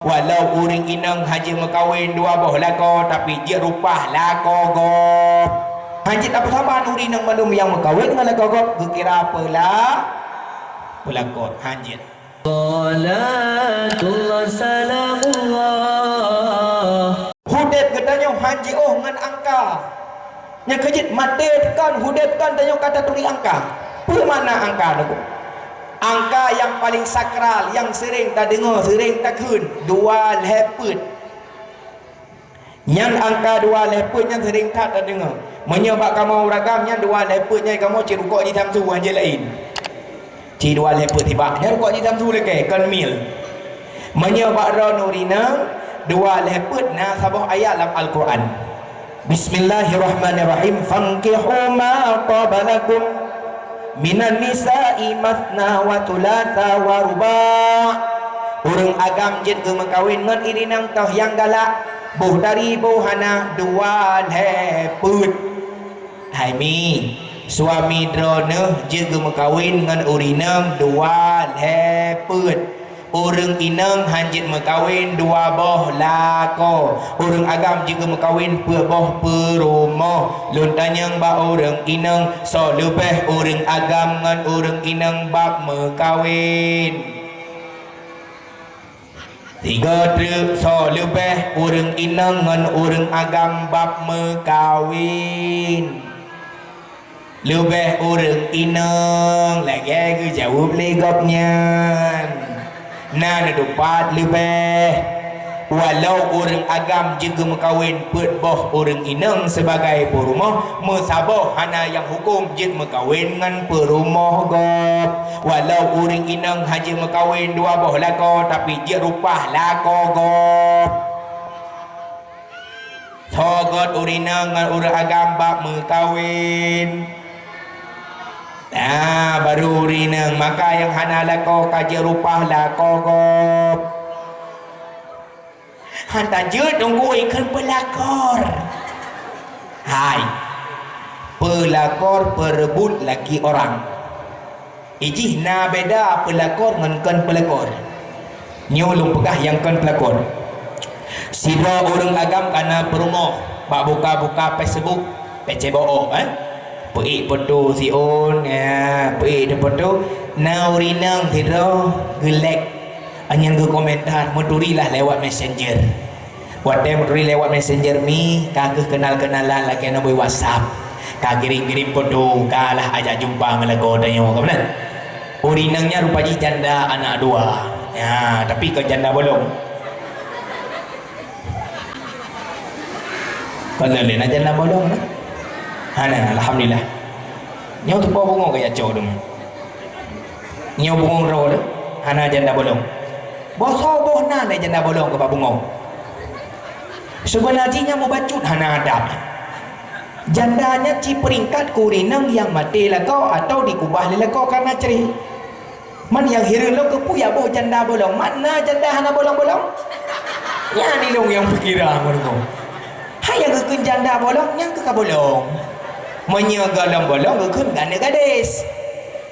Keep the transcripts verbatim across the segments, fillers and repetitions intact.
Walau ureuëng inong hana jeuet meukawen dua boh lakoe, tapi jeuet rupa lakoe gob. Hana jeuet tapeusaban ureuëng inong mandum nyang meukawen ngon lakoe gob geukira peula-, peulakor. Hana jeuet. Salatullah salamullah. Udeb geutanyoe hana jiôh ngon angka. Nyang keujeuet maté kon, udeb kon tanyoe ka taturi angka. Peue makna angka nyoe? Angka nyang paleng sakral, nyang seuréng tadeungoe, seuréng takheun, dua lhée peuet. Nyan angka dua lhée peuet nyan seuréng that tadeungoe. Meunyoe bak kamoe ureuëng agam nyan dua lhée peuet nyan kamoe cit rukok jitamsu hana jeuet laén. Ci dua lhée peuet tibak, nyan rukok jitamsu lakée, kon mil. Meunyoe bak droeneuh ureuëng inong, dua lhée peuet na saboh ayat lam Al-Quran. Bismillahirrahmanirrahim. Fankihu ma taba lakum minan nisa'i matsna wa tsulatsa wa ruba'. Ureuëng agam jeuet geumeukawen ngon ureuëng inong toh nyang galak, boh dari boh hana dua lhée peuet. Hai mi, suami droeneuh jeuet geumeukawen ngon ureuëng inong dua lhée peuet. Ureuëng inong hana jeuet meukawen dua boh lakoe. Ureuëng agam jeuet geumeukawen peuet boh peurumoh. Lôn tanyong bak ureuëng inong, soe leubeh ureuëng agam ngon ureuëng inong bab meukawen? Sigoe treuk, soe leubeh ureuëng inong ngon ureuëng agam bab meukawen? Leubeh ureuëng inong, lagée geujaweueb lé gobnyan. Na neutupat leubeh. Walau ureuëng agam jeuet geumeukawen peuet boh ureuëng inong sibagai peurumoh, meusaboh hana nyang huköm jeuet meukawen ngon peurumoh gob. Walau ureuëng inong hana jeuet meukawen dua boh lakoe, tapi jeuet rupa lakoe gob. Soe göt ureuëng inong ngon ureuëng agam bab meukawen? Nah, baru ureuëng inong, maka nyang hana lakoe ka jeuet rupa lakoe gob. Hana jeuet Teungku ikheun peulakor. Hai, peulakor peureubut laki orang. Ijih na beda peulakor ngon kon peulakor. Nyoe lôn peugah nyang kon peulakor. Sidroe ureuëng agam ka na peurumoh bak buka-buka Facebook, pecebook, eh? Peuék poto siôn, ya, peuék poto. Na ureuëng inong sidroe geulek, nyan geukomentar, meuturi lah lewat messenger. Watée meuturi lewat messenger mi, ka kheueh keunal-keunalan lakée nambah WhatsApp. Ka kirim-kirim poto, ka lah ajak jumpa ngon lakoe tanyoe, ka meunan. Ureuëng inong nyan rupa jih janda anak dua. Ya, tapi kon janda bolong. Kon lé na janda bolong na? Hana, alhamdulillah. Nyoe tupo bungo ka jak cok dong. Nyoe bungo droe deh, hana janda bolong. Boh soe boh na lé janda bolong keu bak bungo. Seubeuna jih nyan mubacut hana adab. Janda nyan ci peuringkat keu ureuëng inong nyang maté lakoe atawa dikubah lé lakoe kareuna cre. Man nyang hireuen lôn keupeue jak boh janda bolong, man na janda hana bolong-bolong? Nyan ilôn nyang peukira meureugoe. Hai nyang geukheun janda bolong, nyang keu ka bolong. Meunyoe gohlom bolong geukheun aneuk gadis.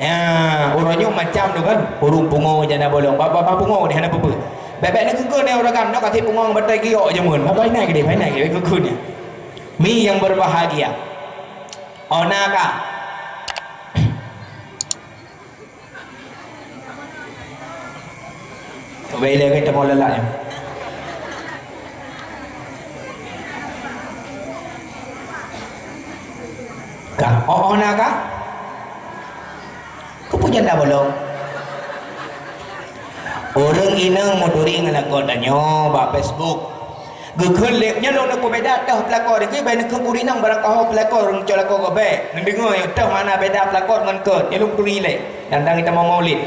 Ya, uroe nyoe macam tu kan, ureuëng pungo janda bolong, ba-, ba-, ba pungo deh hana peue-peue. Bèk-bèk neukheun-kheun ureuëng agam, nyoe ka sép pungo batèe giok jameun. Ba-, ba inan keudeh, ba inan keudeh, kheun-kheun nyan. Mi nyang berbahagia. Oh, na ka. Ubé ilée keu teumé lalak nyoe. Ka, oh, oh, na ka? Keupeue janda bolong? Ureuëng inong meuturi ngon lakoe tanyoe bak Facebook. Geukheun lé, nyoe lôn neukubeda teuh peulakor, geukheun bèk neukheun ureuëng inong barangkaho peulakor, ureuëng cok lakoe gobek. Neudeungoe nyoe teuh makna beda peulakor ngon kheun. Nyoe lôn turi lé. Dan, dan geutamong maulid.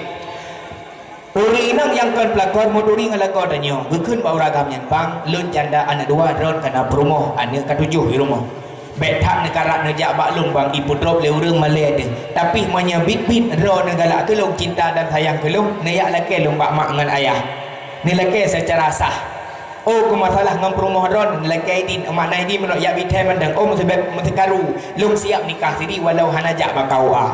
Ureuëng inong nyang kon peulakor meuturi ngon lakoe tanyoe. Geukheun bak ureuëng agam nyan, "Bang, lôn janda aneuk dua, droen ka na peurumoh, aneuk ka tujoh di rumoh. Bèk that neukarat neujak bak lôn, Bang, ipeutrok lé ureuëng malèe deuh. Tapi meunyoe biet-biet droeneuh galak keu lôn, cinta dan sayang keu lôn, neujak lakèe lôn bak mak ngon ayah." Neulakèe seucara sah. Oh, keu masalah ngon peurumoh droen, neulakèe idin, mak na idin meunok jak bithèe mandang. Oh, meuseubat, meuseukaru, lôn siap nikah siri walau hana jak bak K U A.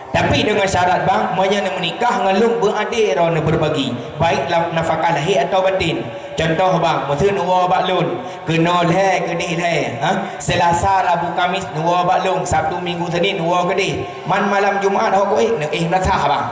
Tapi deungon syarat bang, meunyoe neumeunikah ngon lôn beuadé droeneuh beubagi, baik lam nafakah lahé atawa batin. Cuntoh bang, meuseu neuwoe bak lôn, keunoe lhée keudeh lhée, ha? Seulasa, Rabu, Kamis neuwoe bak lôn, Sabtu, Minggu, Senin neuwoe keudeh. Man malam Jumat ho kuéh, neuéh meurasah bang.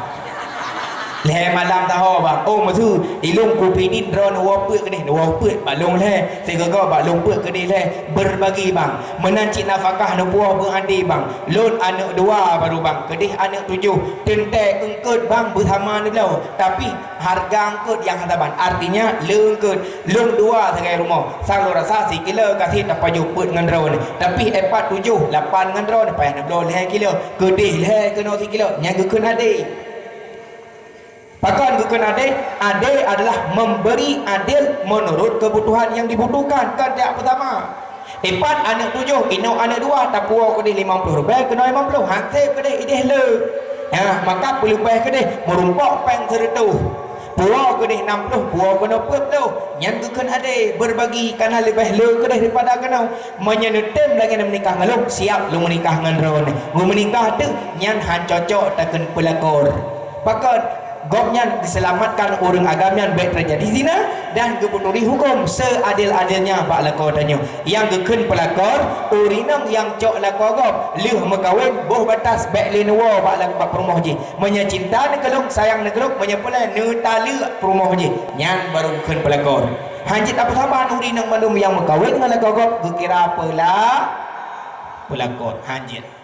Lhée malam taho bang, oh meuseu, ilôn kupidin droeneuh woe peuet keudeh, neuwoe peuet bak lôn lhée, sigoe-goe bak lôn peuet keudeh lhée, beubagi bang. Meunan cit nafakah neupuwoe beuadé bang. Lôn aneuëk dua baru bang, keudeh aneuëk tujoh. Teuntée eungkôt bang beusama neubloe, tapi hareuga eungkôt nyang hana saban. Artinya le eungkôt, lôn dua sagai rumoh. Sang lôn rasa sikilo ka sit tapajoh peuet ngon droeneuh. Tapi ipat tujoh, lapan ngon droeneuh payah neubloe lhée kilo. Keudeh lhée keunoe sikilo, nyan geukheun adé. Pakon geukheun adé? Adé adalah memberi adil menurut kebutuhan yang dibutuhkan, kon tajak beusama. Ipat aneuëk tujoh, inong aneuëk dua, tapuwoe keudeh limong ploh ribée, keunoe limong ploh, han sép keudeh, ideh le. Ya, maka peuleubeh keudeh, meurumpok péng sireutôh. Puwoe keudeh nam ploh, puwoe keunoe peuet ploh. Nyan geukheun adé, beubagi, kana leubeh le keudeh daripada keunoe. Meunyoe neutem lagée neumeunikah ngon lôn, siab lôn meunikah ngon droeneuh. Meumeunikah teuk, nyan han cocok takheun peulakor. Pakon? Gobnyan geuseulamatkan ureuëng agam nyan bék teujadi zina dan geupeuturi huköm seadil-adilnya bak lakoe tanyoe. Nyang geukheun peulakor, ureuëng inong nyang cok lakoe gob lheueh meukawen boh batas bék lé neuwoe bak la-, bak peurumoh jih. Meunyoe cinta neukeulong, sayang neukeulong, meunyoe peureulée neutaleuek peurumoh jih, nyan barô geukheun peulakor. Han jeuet tapeusaban ureuëng inong mandum nyang meukawen ngon lakoe gob geukira peula-, peulakor. Han jeuet.